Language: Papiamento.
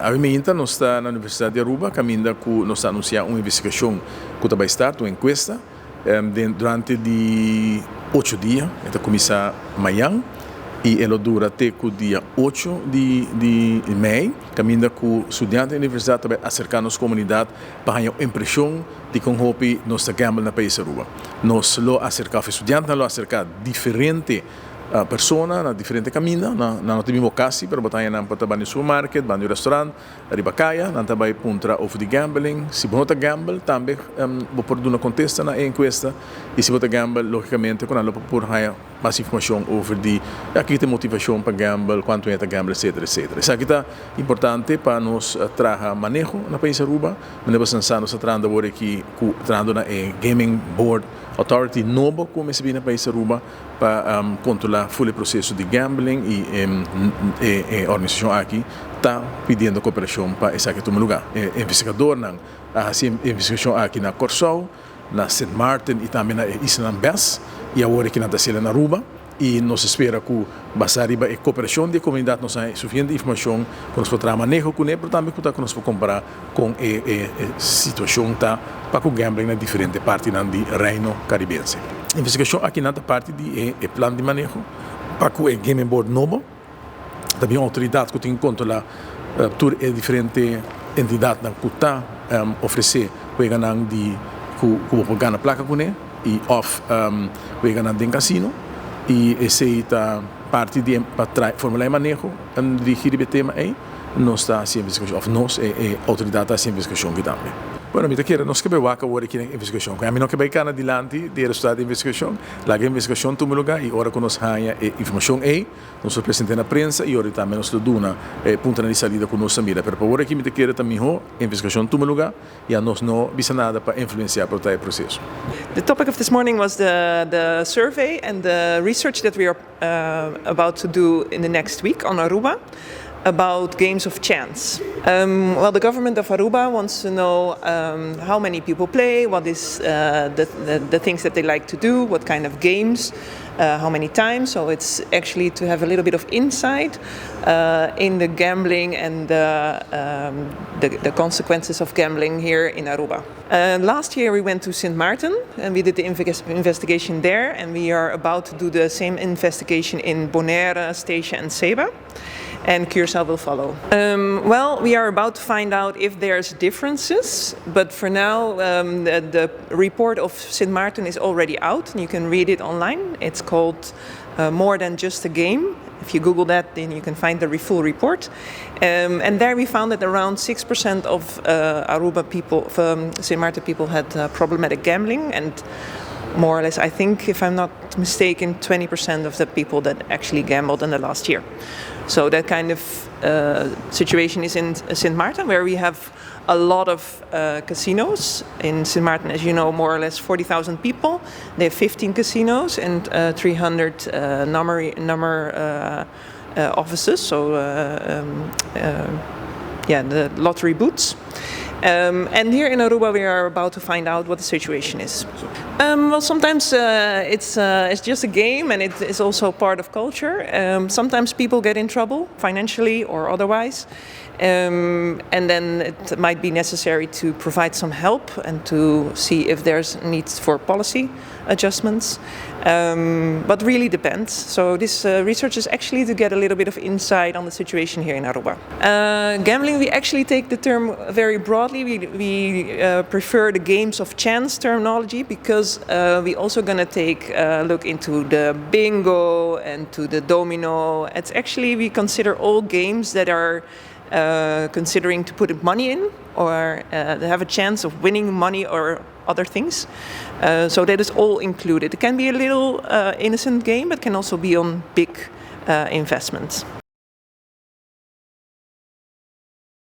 Awe mainta nos ta na Universidad di Aruba caminda cu nos ta anuncia un investigacion cu ta bay start, un encuesta den durante di ocho dia. E ta cuminsa mayan y e lo dura te cu dia 8 di mei, caminda cu studiante di universidad ta bay acerca nos comunidad pa haya un impresion di con hopi nos ta gamble na pais Aruba. Nos lo acerca, of e studiantenan lo acerca diferente persona na diferente caminda. Nan no ta bin casi, pero bo ta haya nan por ta banda di supermarket, banda di restaurant, riba caya. Nan ta bay puntra over di gambling. Si bo no ta gamble, tambe bo por duna contesta na e encuesta, y si bo ta gamble, logicamente cu nan lo por haya mas informacion over di kico ta e motivacion pa gamble, cuanto ta gamble, etc, etc. Esaki ta importante pa nos traha maneho na pais Aruba. Manera bo sa, nos ta trahando awor aki cu trahando na e Gaming Board Authority nobo cu mester bin na pais Aruba pa controla full e proceso di gambling, y e organisacion aki ta pidiendo cooperacion pa esaki tuma lugar. E investigadornan a haci investigacion aki na Corsou, na Sint Maarten y tambe na islanan BES, y awor aki nan ta haci'e na Aruba, y nos ta spera cu basa riba e cooperacion di comunidad nos tin suficiente informacion cu nos por traha maneho cune, pero tambe cu nos por compara con e situacion ta pa cu gambling na diferente partinan di Reino Caribense. Investigacion aki nan ta parti di e plan di maneho pa cu e Gaming Board nobo. Tambe un autoridad cu tin cu controla tur e diferente entidadnan cu ta ofrece weganan di cu bo por gana placa cune y of weganan den casino, y esey ta parti di pa formula e maneho dirigi riba e tema ey. Nos ta haci investigacion, of nos, e autoridad ta haci investigacion aki tambe. Bueno, mi ta kere nos ke bay wak awor aki den investigacion. Ami no ke bay cana dilanti di e resultado di investigacion. Laga e investigacion tuma lugar y ora cu nos haya e informacion ey, nos lo presenta na prensa y ora tambe nos lo duna e puntonan di salida cu nos ta mira. Pero pa awor aki mi ta kere ta miho investigacion tuma lugar y a nos no bisa nada pa influencia por ta e proceso. The topic of this morning was the survey and the research that we are about to do in the next week on Aruba about games of chance. Well, the government of Aruba wants to know how many people play, what is the things that they like to do, what kind of games, how many times. So it's actually to have a little bit of insight in the gambling and the consequences of gambling here in Aruba. Last year we went to St. Maarten and we did the investigation there, and we are about to do the same investigation in Bonaire, Statia and Saba. And Curaçao will follow. Well, we are about to find out if there's differences, but for now the report of St. Maarten is already out and you can read it online. It's called More Than Just a Game. If you Google that, then you can find the full report. And there we found that around 6% of Aruba people, of St. Maarten people had problematic gambling, and more or less, I think, if I'm not mistaken, 20% of the people that actually gambled in the last year. So that kind of situation is in St. Maarten, where we have a lot of casinos. In St. Maarten, as you know, more or less 40,000 people. They have 15 casinos and 300 number offices, so yeah, the lottery booths. And here in Aruba, we are about to find out what the situation is. Well, sometimes it's just a game, and it is also part of culture. Sometimes people get in trouble financially or otherwise, and then it might be necessary to provide some help and to see if there's needs for policy adjustments. But really depends. So this research is actually to get a little bit of insight on the situation here in Aruba. Gambling, we actually take the term very broadly. We prefer the games of chance terminology because we also going to take a look into the bingo and to the domino. It's actually, we consider all games that are considering to put money in or have a chance of winning money or other things. So that is all included. It can be a little innocent game, but can also be on big investments.